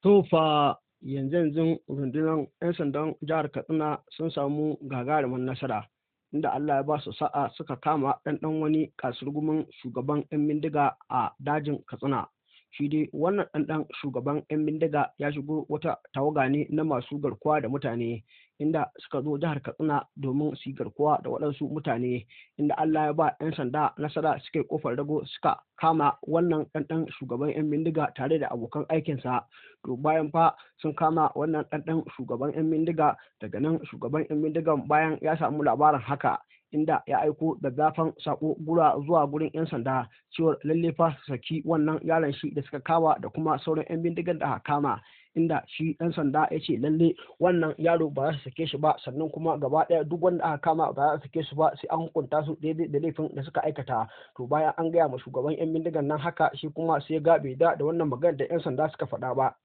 To fa, yanzu rundunar 'yan sandan jihar Katsina sun samu gagarumar nasara, inda Allah ya ba su sa'a suka kama ɗanɗan wani kasurgumin shugaban 'yan bindiga a dajin Katsina. Shi dai wannan ɗanɗan shugaban 'yan bindiga ya shigo wata tawaga ne na masu garkuwa da mutane, inda suka zo jihar Katsina domin su yi garkuwa da waɗansu mutane, inda Allah ya ba 'yan sanda nasara suka yi ƙofar rago suka kama wannan ɗanɗan shugaban 'yan bindiga tare da abokan aikinsa. To bayan fa sun kama wannan ɗanɗan shugaban 'yan bindiga, daga nan shugaban 'yan bindigan bayan ya samu labarin haka, inda ya aiko da zafan sako gura zuwa gurin 'yan sanda cewar lalle fa su saki wannan yaron shi da suka kama da kuma sauran 'yan bindigan da aka kama, inda shi ɗan sanda ya ce lalle wannan yaro ba za su sake shi ba, sannan kuma gaba ɗaya duk wanda aka kama ba za su sake su ba sai an hukunta su daidai da laifin da suka aikata. To bayan an gaya ma shugaban 'yan bindigan nan haka, shi kuma sai ga bai da wannan magana da 'yan sanda suka faɗa ba,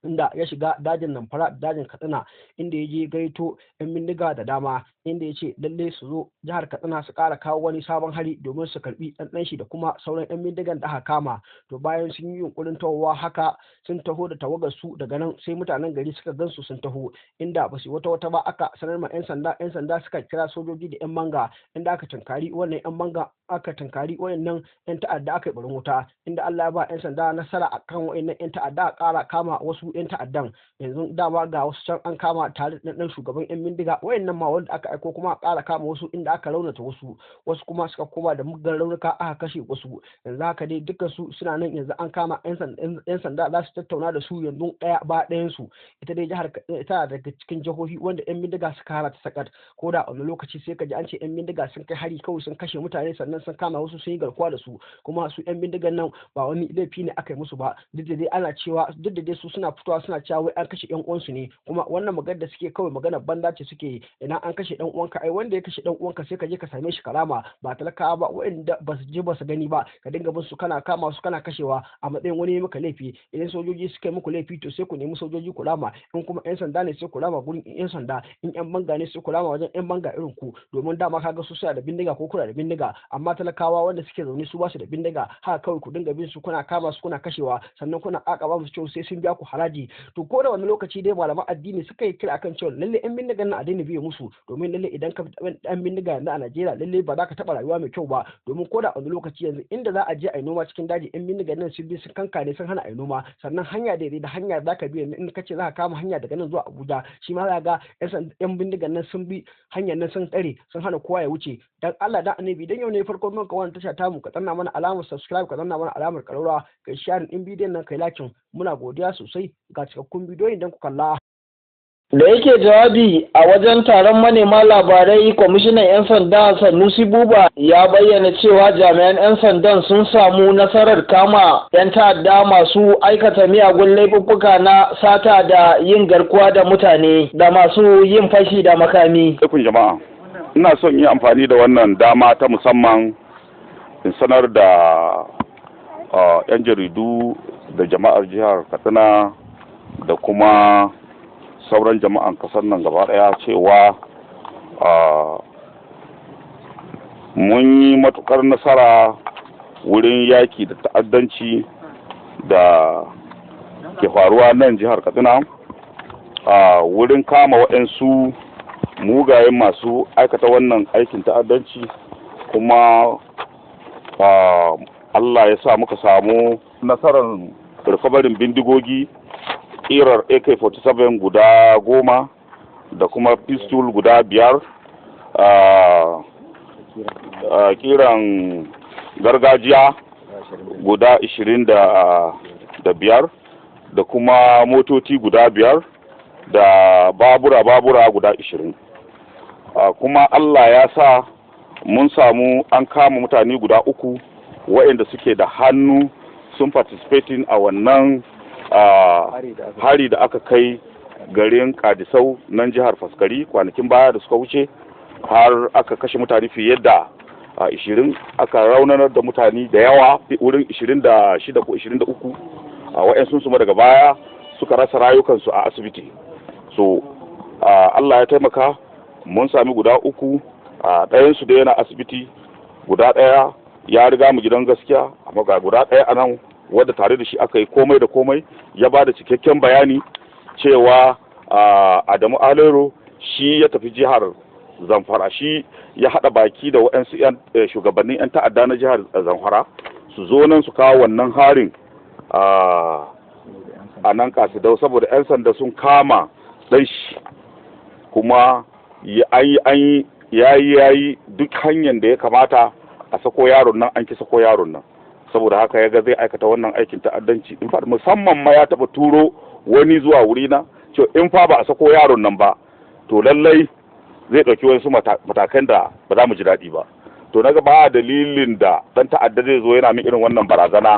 inda ya shiga dajin Zamfara da dajin Katsina, inda ya je gaito 'yan bindiga da dama, inda ya ce lalle su zo jihar Katsina su ƙara kawo wani sabon hari domin su karbi ɗanɗan shi da kuma sauran 'yan bindigan da aka kama. To bayan sun yi yunkurin tahowa haka, sun taho da tawagar su, daga nan sai mutanen gari suka gansu sun taho, inda ba su wata wata ba aka sanar ma 'yan sanda. 'Yan sanda suka kira sojoji da 'yan banga, inda aka tunkari wannan 'yan banga, aka tunkari wayannan 'yan ta'adda, aka yi barin wuta, inda Allah ya ba 'yan sanda nasara akan wayannan 'yan ta'adda, a ƙara kama wasu 'yan ta'addan. Yanzu dama ga wasu can an kama tare da ɗan shugaban 'yan bindiga, wayannan ma wanda aka aiko kuma a ƙara kama wasu, inda aka raunata wasu, wasu kuma suka koma da muggan raunuka, aka kashe wasu. Yanzu haka dai dukkan su suna nan, yanzu an kama, 'yan sanda za su tattauna da su yanzu ɗaya ba ɗayan su. Ita dai jihar ita daga cikin jihohi wanda 'yan bindiga suka hana ta sakat. Ko da wani lokaci sai ka ji an ce 'yan bindiga sun kai hari kawai, sun kashe mutane, sannan sun kama wasu sun yi garkuwa da su. Kuma su 'yan bindigan nan ba wani laifi ne aka yi musu ba, duk da dai ana cewa, duk da dai su suna fitowa suna cewa wai an kashe 'yan uwansu ne. Kuma wannan magana da suke kawai magana banza ce suke yi. Idan an kashe dan uwanka, ai wanda ya kashe dan uwanka sai ka je ka same shi karama, ba talakawa ba waɗanda ba su je ba su gani ba, ka dinga bin su kana kama su kana kashewa a matsayin wani maka laifi. Idan sojoji suka yi muku laifi, to sai ku nemi sojoji ku rama. In kuma 'yan sanda ne, sai ku rama gurin 'yan sanda. In 'yan banga ne, sai ku rama wajen 'yan banga irin ku, domin dama kaga su suna da bindiga ko kuna da bindiga. Amma talakawa wanda suke zaune su ba su da bindiga, haka kawai ku dinga bin su kuna kama su kuna kashewa, sannan kuna kakaba musu cewa sai sun biya ku haraji. To ko da wani lokaci dai malaman addini suka yi kira akan cewa lalle 'yan bindigan nan a daina biye musu, domin lalle idan ka ɗan bindiga yanzu a Najeriya, lalle ba za ka taɓa rayuwa mai kyau ba, domin ko da wani lokaci yanzu inda za a je a yi noma cikin daji, 'yan bindigan nan sun bi sun kankane sun hana a yi noma. Sannan hanya daidai da hanya za ka bi yanzu, in ka ce za ka kama hanya daga nan zuwa Abuja, shi ma za ga 'yan bindigan nan sun bi hanyar nan sun tsare, sun hana kowa ya wuce. Dan Allah dan Annabi, dan yau ne farkon zuwan ka wannan tasha tamu, ka danna mana alamar subscribe, ka danna mana alamar ƙararrawa, kai share din bidiyon nan, kai like. Muna godiya sosai. Ga cikakkun bidiyoyin dan ku kalla. Da yake jawabi a wajen taron manema labarai, Kwamishinan 'yan sanda Sanusi Buba ya bayyana cewa jami'an 'yan sandan sun samu nasarar kama 'yan ta'adda masu aikata miyagun laifuffuka na sata da yin garkuwa da mutane da masu yin fashi da makami. Alaikum jama'a, ina son yi amfani da wannan dama ta musamman in sanar da 'yan jaridu da jama'ar jihar Katsina da kuma sauran jama'an kasar nan gaba daya cewa mun yi matukar nasara wurin yaki da ta'addanci da ke faruwa nan jihar Katsina, a wurin kama waɗansu mugayen masu aikata wannan aikin ta'addanci. Kuma Allah ya sa muka samu nasarar rikabarin bindigogi ƙirar AK-47 guda 10 da kuma pistol guda 5, ƙiran gargajiya guda 25 da kuma motoci guda 5 da babura babura guda 20. Kuma Allah ya sa mun samu an kama mutane guda 3 waɗanda suke da hannu, sun participating a wannan hari da aka kai garin Kadisau nan jihar Faskari kwanakin baya da suka wuce, har aka kashe mutane fiye da 20, aka raunanar da mutane da yawa wurin 26 ko 23, wa'yansu su daga baya suka rasa rayukansu a asibiti. So Allah ya taimaka mun sami guda 3, ɗayansu da yana asibiti, guda ɗaya ya riga mu gidan gaskiya, amma ga guda ɗaya a nan wadda tare da shi aka yi komai da komai, ya ba da cikakken bayani cewa Adamu Alero shi ya tafi jihar Zamfara, shi ya haɗa baki da waɗansu shugabannin 'yan ta'adda na jihar Zamfara su zo nan su kawo wannan harin a nan Kasidau, saboda 'yan sanda sun kama ɗan shi, kuma ya yi duk hanyar da ya kamata a sako yaron nan, an ki sako yaron nan. Saboda haka ya ga zai aikata wannan aikin ta'addanci. In fact, musamman ma ya taɓa turo wani zuwa wurina cewa in fa ba a sako yaron nan ba, to lallai zai ɗauki wasu matakan da ba za mu ji daɗi ba. To naga ba dalilin da ɗan ta'adda zai zo yana min irin wannan barazana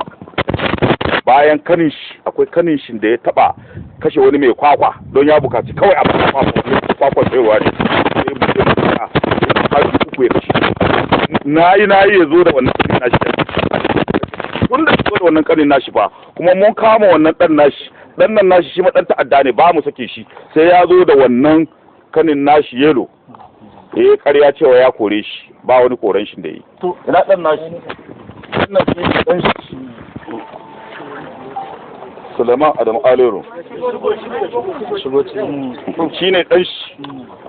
bayan kanin shi, akwai kanin shi da ya taɓa kashe wani mai kwakwa don ya bukaci kawai a kwakwa, kwakwa tsayuwa ne sai mu je har uku ya kashe. Na yi ya zo da wannan kanin nashi, tun da zo da wannan kanin nashi ba, kuma mun kama wannan ɗan nashi, ɗan nan nashi shi ma ɗan ta'adda ne, ba mu sake shi sai ya zo da wannan kanin nashi yelo. Eh, ƙarya cewa ya kore shi, ba wani koren shi da yi. To ina ɗan nashi? Wannan shi ne ɗan shi. Suleiman Adamu Alero shi ne ɗan shi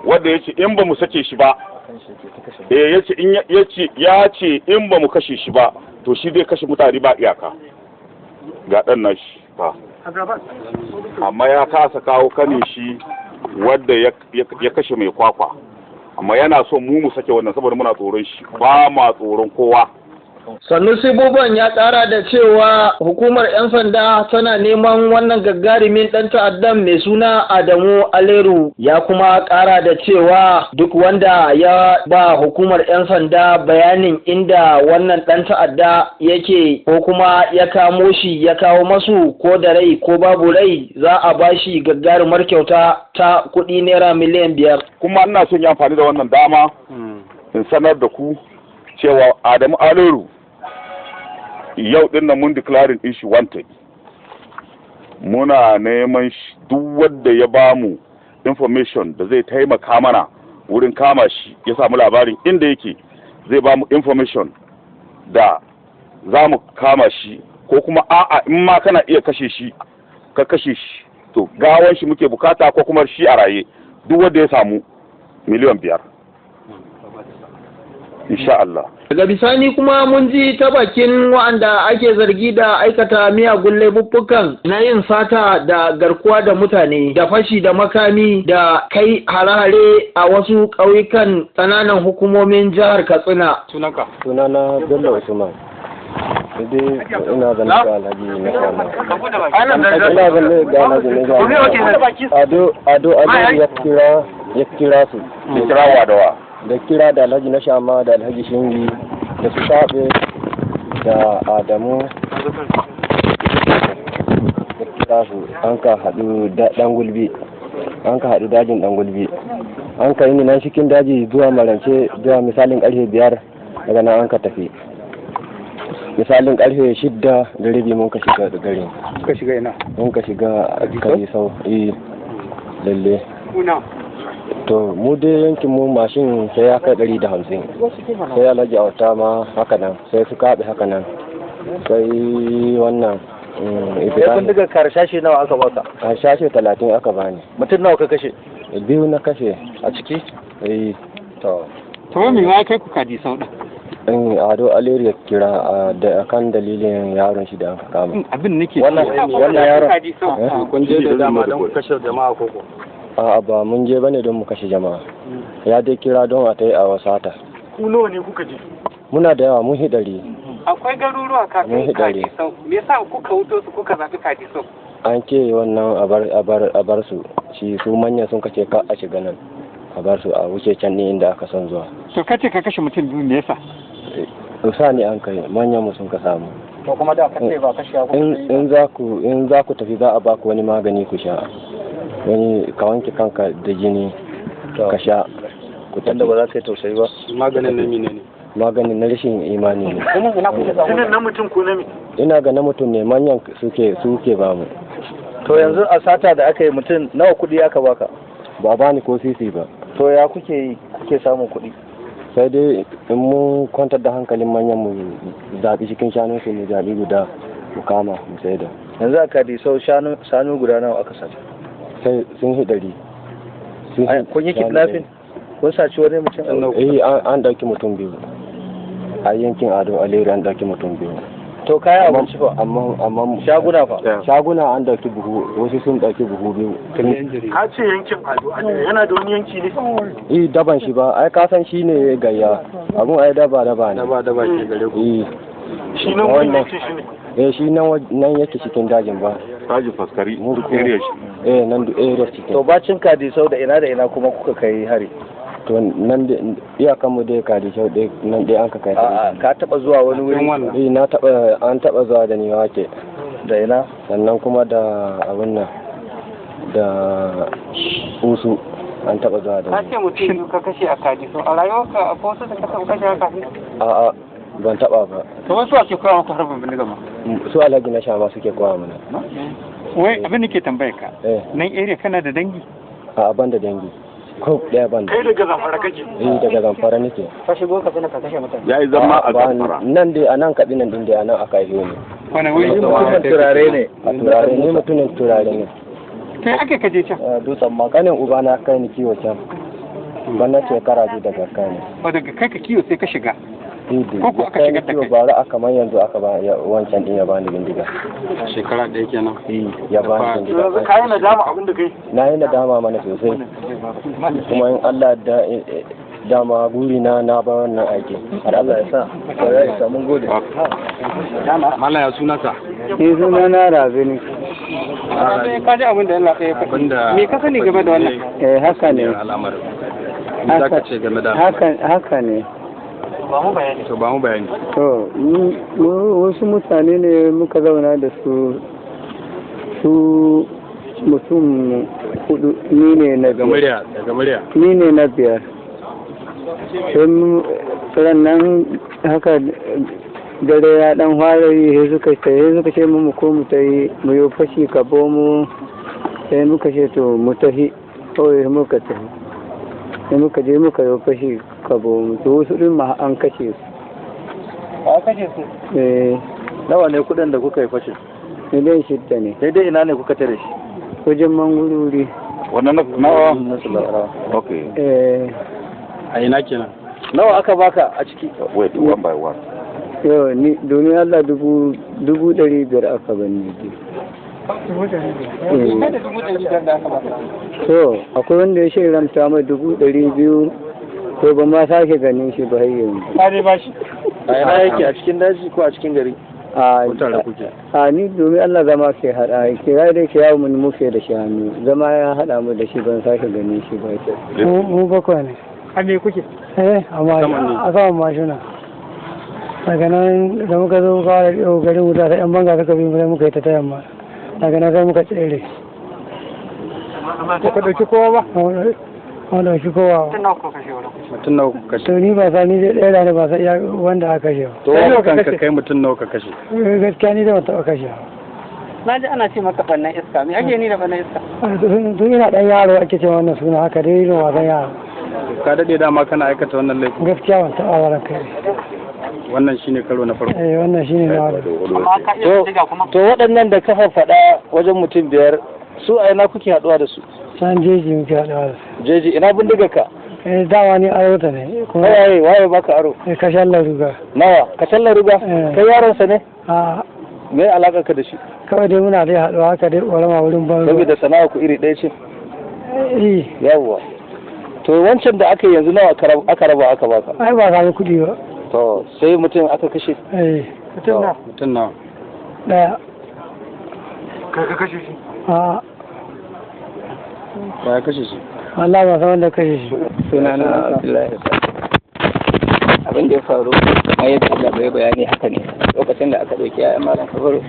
wanda ya ce in ba mu sake shi ba, eh, ya ce in ya ce in ba mu kashe shi ba, to shi zai kashe mutane ba iyaka. Ga ɗan nashi ba, amma ya kasa kawo kanin shi wadda ya kashe mai kwakwa, amma yana so mu mu sake wannan saboda muna tsoron shi. Ba ma tsoron kowa. Sanusi Buban ya ƙara da cewa hukumar 'yan sanda tana neman wannan gagarumin ɗan ta'addan mai suna Adamu Aleru, ya kuma ƙara da cewa duk wanda ya ba hukumar 'yan sanda bayanin inda wannan ɗan ta'adda yake ko kuma ya kamo shi ya kawo masu, ko da rai ko babu rai, za a ba shi gagarumar kyauta ta kuɗi ₦5,000,000. Kuma ina son yi amfani da wannan dama in sanar da ku cewa Adamu Aleru yau din nan mun declaring din shi wanted, muna neman shi. Duk wanda ya bamu information da zai taimaka mana wurin kama shi, ya samu labarin inda yake, zai bamu information da za mu kama shi, ko kuma a'a, in ma kana iya kashe shi, ka kashe shi, to gawan shi muke bukata, ko kuma shi a raye, duk wanda ya samu 5,000,000, insha Allah. Daga bisani kuma mun ji ta bakin wa'anda ake zargi da aikata miyagun laifuffukan na yin sata da garkuwa da mutane da fashi da makami da kai hare-hare a wasu ƙauyukan ƙananan hukumomin jihar Katsina. Sunanka? Sunana Bello Usman. Dai ina ganin ga Alhaji na kama. Ina ganin ga Alhaji na kama. Ado ya kira su. Ya kira wa da wa? Da kira da Alhaji na Shama da Alhaji Shingi da su Sabe da Adamu, da kira su an ka haɗu dan gulbi, an ka haɗu dajin dan gulbi, an ka yi nan cikin daji zuwa marance, zuwa misalin karfe 5. Daga nan an ka tafi misalin karfe 6:30 mun ka shiga da gari. Ka shiga ina? Mun ka shiga Kadisau, eh lalle. To mu dai yankin mu mashin sai ya kai 150, sai Alhaji Auta ma haka nan, sai su kaɓe haka nan, sai wannan Ibrahim. Bindigar karshashe nawa aka baka? Karshashe 30 aka bani. Mutum nawa ka kashe? Biyu na kashe. A ciki? Eh. To. To me ma kai ku Kadisau din? In Ado Aliyu ya kira da akan dalilin yaron shi da aka kama. Abin nake Wannan yaron. Kun je da dama don ku kashe jama'a ko ko? A'a, ba mun je bane don mu kashe jama'a. Ya dai kira don a tai a wasata. Ku nawa ne kuka je? Muna da yawa, mun 100. Akwai garuruwa kafin Kadisau. Me yasa kuka wuto su kuka zaɓi Kadisau? An ce wannan a bar su shi, su manya sun kace ka a shiga nan. A bar su a wuce can ne inda aka son zuwa. To kace ka kashe mutum biyu, me yasa? Sa ne an kai, manyan mu sun ka samu. To kuma da kace ba kashe ku. In za ku tafi, za a ba ku wani magani ku sha. Wani ka wanke kanka da jini ka sha ku tafi. Wanda ba za ka yi tausayi ba. Maganin na mine ne? Maganin na rashin imani ne. Jinin na mutum ko na me? Ina ga na mutum ne, manyan suke ba mu. To yanzu a sata da aka yi, mutum nawa kuɗi aka baka? Ba bani ko sisi ba. To ya kuke yi kuke samun kuɗi? Sai dai in mun kwantar da hankalin manyan, mu zaɓi cikin shanun su, mu zaɓi guda Mu kama mu saida. Yanzu a Kadisau shanu guda nawa aka sace? Sai sun hi 100. Kun yi kidnapping? Kun saci wani mutum? Eh, an dauki mutum 2. A yankin Ado Aliyu an dauki mutum 2. To kayan abinci fa? Amma shaguna fa? Shaguna an dauki buhu, wasu sun dauki buhu 2. Ka ce yankin Ado Aliyu yana da wani yanki ne? Eh, daban shi ba, ai ka san shi ne gayya. Abun ai daba daba ne. Daba daba ke gare ku. Eh. Shi nan wani yankin shi ne? Eh, shi nan yake cikin dajin ba. Dajin Faskari, area shi. Eh, nan area cikin. To bacin Kadisau da ina kuma kuka kai hari? To nan da iyakan mu dai Kadisau dai nan dai an ka kai hari. A'a, ka taba zuwa wani wuri? Eh, na taba, an taba zuwa da ni wake. Da ina? Sannan kuma da abun nan da Usu an taba zuwa da Ka ni. ce mutum 2 ka kashe a Kadisau, a rayuwarka akwai wasu da ka taba kashe haka? A'a, ban taba ba. To wasu ake koya maka harbin bindiga ma? Su Alhaji na Shama suke koya mana. Wai abin da ke tambayar ka, Eh. nan area kana da dangi? A'a, ban da dangi. Ko ɗaya ban da. Kai daga Zamfara kake? Eh, daga Zamfara nake. Ka shigo Katsina ka kashe mutane. Ya yi zama a Zamfara. Nan dai a nan Katsina din dai a nan aka haife ni. Wani wuri? Ni mutumin turare ne. A turare ni, mutumin turare ne. Kai aka kaje can? Dutsen ma. Kanin uba na kai ni kiwo can. Bana shekara 2 daga kai ne. O daga kai ka kiwo sai ka shiga. Idi. Ko ko aka Kai ni shigar da kiwo kai? bara aka man yanzu aka ba wancan din ya bani bindiga. Shekara 1 kenan. Eh, ya bani bindiga. Yanzu ka yi nadama abin da kai? Na yi nadama mana sosai. Kuma in Allah da dama guri na na ba wannan aiki. Har Allah ya sa. To ya isa, mun gode. Mallam ya sunanka? Ni suna na Rabi ne. Ka ji abin da Allah ya faɗi. Abinda Me ka sani game da wannan? Eh, haka ne. Al'amarin. Me za ka ce game da? Haka ne. Ba mu bayani. To ba mu bayani. To wasu mutane ne muka zauna da su, su mutum 4, ni ne na Daga biyar. murya, daga murya. Ni ne na biyar. Sai nan haka dare ya dan fara yi, sai suka ce mu ko mu tayi mu yi fashi ka bo mu, sai muka ce to mu tafi, kawai muka tafi. Sai muka je muka yi fashi ka bo mu, to wasu din ma an kashe su. Ba kashe su. Eh, Nawa ne kuɗin da kuka yi fashin? miliyan 6 ne. Daidai ina ne kuka tare shi? Wajen mangururi. Wannan na Okay. Eh, A ina kenan? Nawa aka baka a ciki? Wait, one by one. Yau ni domin Allah 500,000 aka bani. Kai da 500,000 da aka baka. To akwai wanda ya shirin mai 200,000, to ba ma sake ganin shi ba har yanzu. Ka dai bashi. A ina yake, a cikin daji ko a cikin gari? A Ko tare kuke? A ni domin Allah zama ke haɗa ke ya dai ke yawo mun muke da shi hannu, zama ya haɗa mu da shi, ban sake ganin shi ba. Mu 7 ne. A me kuke? Eh, amma a saman mashina. Daga nan da muka zo muka fara garin wuta, sai yan banga suka bi mu, sai muka yi ta yamma. Daga nan sai muka tsere. Ba ka ɗauki kowa ba? Ba ɗauki kowa ba. Mutum nawa kuka kashe wurin? Mutum nawa kuka kashe? To ni ba sa ni dai ɗaya ne, ba sa iya wanda aka kashe ba. To kanka kai mutum nawa ka kashe? Gaskiya ni da ban taɓa kashe ba. Na ji ana ce maka ɓannan iska. Me ake ni da ɓannan iska? Tun ina ɗan yaro ake ce wannan suna, haka dai irin wasan yaro. Ka daɗe dama kana aikata wannan laifin? Gaskiya ban taɓa ba ranka. Wannan shine karo na farko. Eh, wannan shine na farko. Amma ka iya bindiga kuma? To waɗannan da ka faɗa wajen mutum 5, su a ina kuke haɗuwa da su? Can jeji muke haɗuwa da su. Jeji, ina bindiga ka? Eh, dama ni aro ta ne. Kuma Waye waye baka aro? Eh, kashan laruga. Nawa? Kashan laruga? Eh. Kai yaron sa ne? A Me alaka ka da shi? Kawai dai muna dai haɗuwa haka dai ƙorama wurin banzo. Saboda sana'a ku iri ɗaya ce? Eh. Yawwa. To wancan da aka yi yanzu nawa aka raba aka baka? Ai ba sami kuɗi ba. To sai mutum aka kashe? Eh. Mutum na? Mutum nawa? Ɗaya. Kai ka kashe shi? A. Ba ya kashe shi? Wallahi ba san wanda kashe shi. Sunana Abdullahi. Abin da ya faru kamar yadda Allah bai bayani haka ne, lokacin da aka ɗauki yayan Malam Kabaru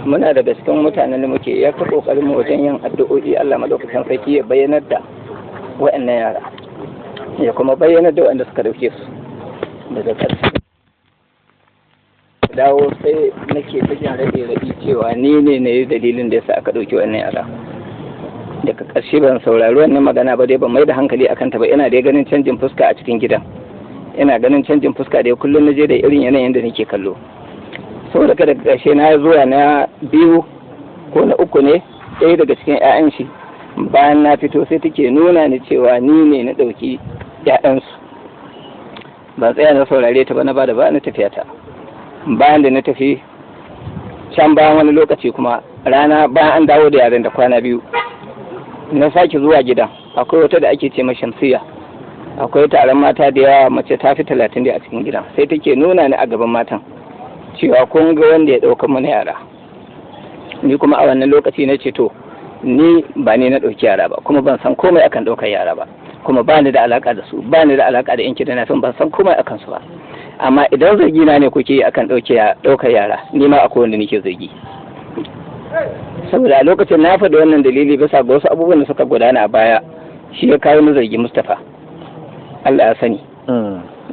muna daga cikin mutanen da muke ya fi ƙoƙarin mu wajen yin addu'o'i Allah madaukakin sarki ya bayyanar da wa'annan yara ya kuma bayyanar da wa'anda suka ɗauke su. Daga ƙarshe dawo sai nake ta jin raɗe raɗi cewa ni ne na yi dalilin da yasa aka ɗauki wa'annan yara. Daga ƙarshe ban saurari wannan magana ba dai, ban mai da hankali akan ta ba. Ina dai ganin canjin fuska a cikin gidan, ina ganin canjin fuska da kullum na je da irin yanayin da nake kallo. Saboda kada ƙarshe na zuwa na biyu ko na uku ne, ɗaya daga cikin 'ya'yan shi, bayan na fito sai take nuna ni cewa ni ne na ɗauki 'ya'yansu. Ban tsaya na saurare ta ba, na bada ba na tafiya ta. Bayan da na tafi can, bayan wani lokaci kuma rana bayan an dawo da yaran da kwana 2, na sake zuwa gidan. Akwai wata da ake ce ma Shamsiya, akwai taron mata da yawa, mace ta fi 30 da a cikin gidan. Sai take nuna ni a gaban matan cewa kun ga wanda ya ɗauka mana yara. Ni kuma a wannan lokaci na ce to ni ba ni na ɗauki yara ba, kuma ban san komai akan ɗaukar yara ba, kuma ba ni da alaka da su, ba ni da alaka da yanki da na ban san komai akan su ba. Amma idan zargi na ne kuke yi akan ɗaukar yara, ni ma akwai wanda nake zargi. Saboda a lokacin na faɗi wannan dalili bisa ga wasu abubuwan da suka gudana a baya, shi ya kawo ni zargi Mustapha. Allah ya sani.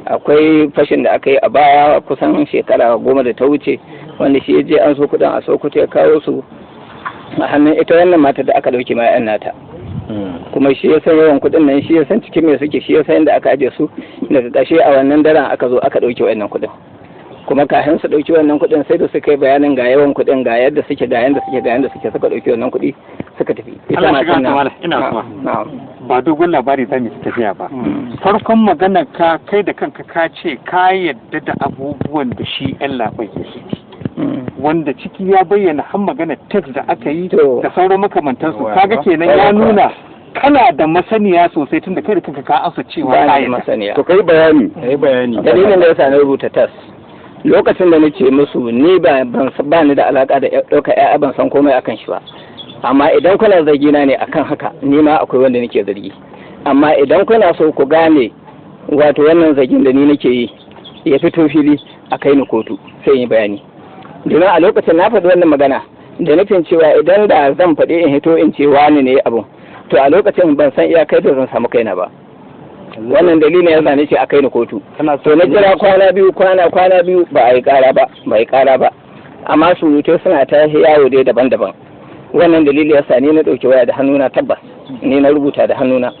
Akwai fashin da aka yi a baya kusan shekara 10 da ta wuce, wanda shi ya je an so kuɗin a Sokoto ya kawo su a hannun ita wannan matar da aka ɗauki ma 'yan nata. Kuma shi ya san yawan kuɗin nan, shi ya san cikin me suke, shi ya san inda aka aje su. Daga ƙarshe a wannan daren aka zo aka ɗauki wannan kuɗin. Kuma kafin su ɗauki wannan kuɗin sai da suka yi bayanin ga yawan kuɗin, ga yadda suke, ga yadda suke, ga yadda suke, suka ɗauki wannan kuɗi suka tafi. Ita ma tana ina kuma ba dogon labari za mu tafiya ba. Farkon magana ka kai da kanka ka ce ka yadda da abubuwan da shi yan labai yake, wanda ciki ya bayyana har magana text da aka yi da sauran makamantansu. Kaga kenan ya nuna kana da masaniya sosai, tunda kai da kanka ka amsa cewa ka yi masaniya. To kai bayani. Kai bayani. Dalilin da yasa na rubuta tas, lokacin da nace musu ni ba ni da alaka da ɗaukar ƴaƴa, ban san komai akan shi ba, amma idan kuna zargi na ne akan haka, ni ma akwai wanda nake zargi. Amma idan kuna so ku gane wato wannan zargin da ni nake yi ya fito fili, a kai ni kotu sai yi bayani. Domin a lokacin na faɗi wannan magana da nufin cewa idan da zan faɗi in hito in ce wani ne abun, to a lokacin ban san iyakai da zan samu kaina ba. Wannan dalilin ya zane ce a kai ni kotu. To na jira kwana biyu, kwana biyu, ba a yi ƙara ba, ba a yi ƙara ba, amma surutai suna ta yawo dai daban-daban. Wannan dalili ya sa ni na ɗauki waya da hannuna, tabbas ni na rubuta da hannuna,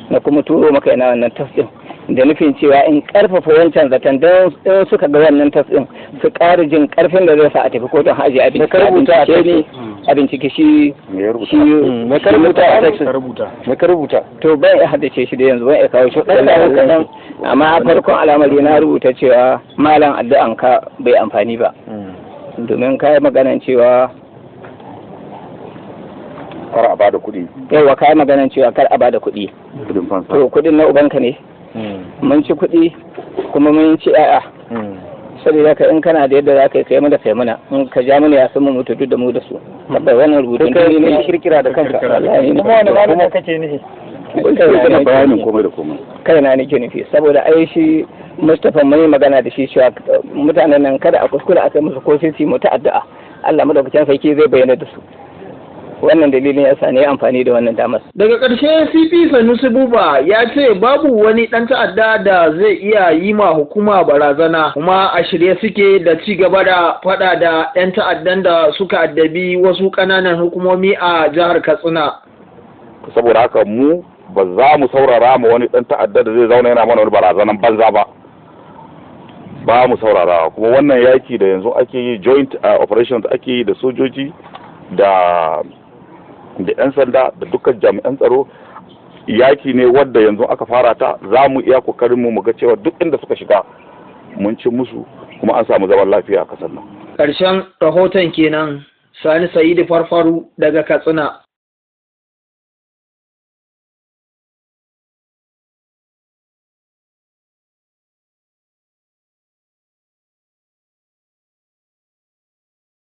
na kuma turo maka yana wannan tas ɗin da nufin cewa in karfafa wancan zaton, don in suka ga wannan tas ɗin su ƙara jin ƙarfin da zai sa a tafi kotun haji a bincike ne, a bincike shi. Shi me ka rubuta a text? Me ka rubuta? To ban iya haddace shi da yanzu, ban iya kawo shi kaɗan, amma farkon al'amari na rubuta cewa malam addu'an ka bai amfani ba, domin ka yi maganan cewa kar a bada kuɗi. Yawa, ka yi maganan cewa kar a bada kuɗi. To kuɗin na ubanka ne. Mun ci kuɗi kuma mun ci ƴaƴa. Saboda ka in kana da yadda za ka yi kai mana, kai mana, in ka ja mana ya san mu mutu duk da mu da su. Tabbas wannan rubutun kai ne kirkira da kanka. Kuma wani malami kake nufi? Kana bayanin komai da komai. Kaina nake nufi, saboda ai shi Mustapha mun yi magana da shi cewa mutanen nan kada a kuskura a kai musu ko sisi, mu ta addu'a Allah madaukakin sarki zai bayyana da su. Wannan dalilin yasa ne amfani da wannan damar. Daga ƙarshe CP Sanusi Buba ya ce babu wani ɗan ta'adda da zai iya yi ma hukuma barazana, kuma a shirye suke da ci gaba da faɗa da 'yan ta'addan da suka addabi wasu ƙananan hukumomi a jihar Katsina. Saboda haka mu ba za mu saurara ma wani ɗan ta'adda da zai zauna yana mana wani barazanan banza ba. Ba mu saurara. Kuma wannan yaki da yanzu ake yi, joint operations ake yi da sojoji da 'yan sanda da dukkan jami'an tsaro, yaki ne wadda yanzu aka fara ta. Za mu iya kokarin mu ga cewa duk inda suka shiga mun ci musu, kuma an samu zaman lafiya a kasar nan. Karshen rahoton kenan. Sani Sa'idu Farfaru daga Katsina.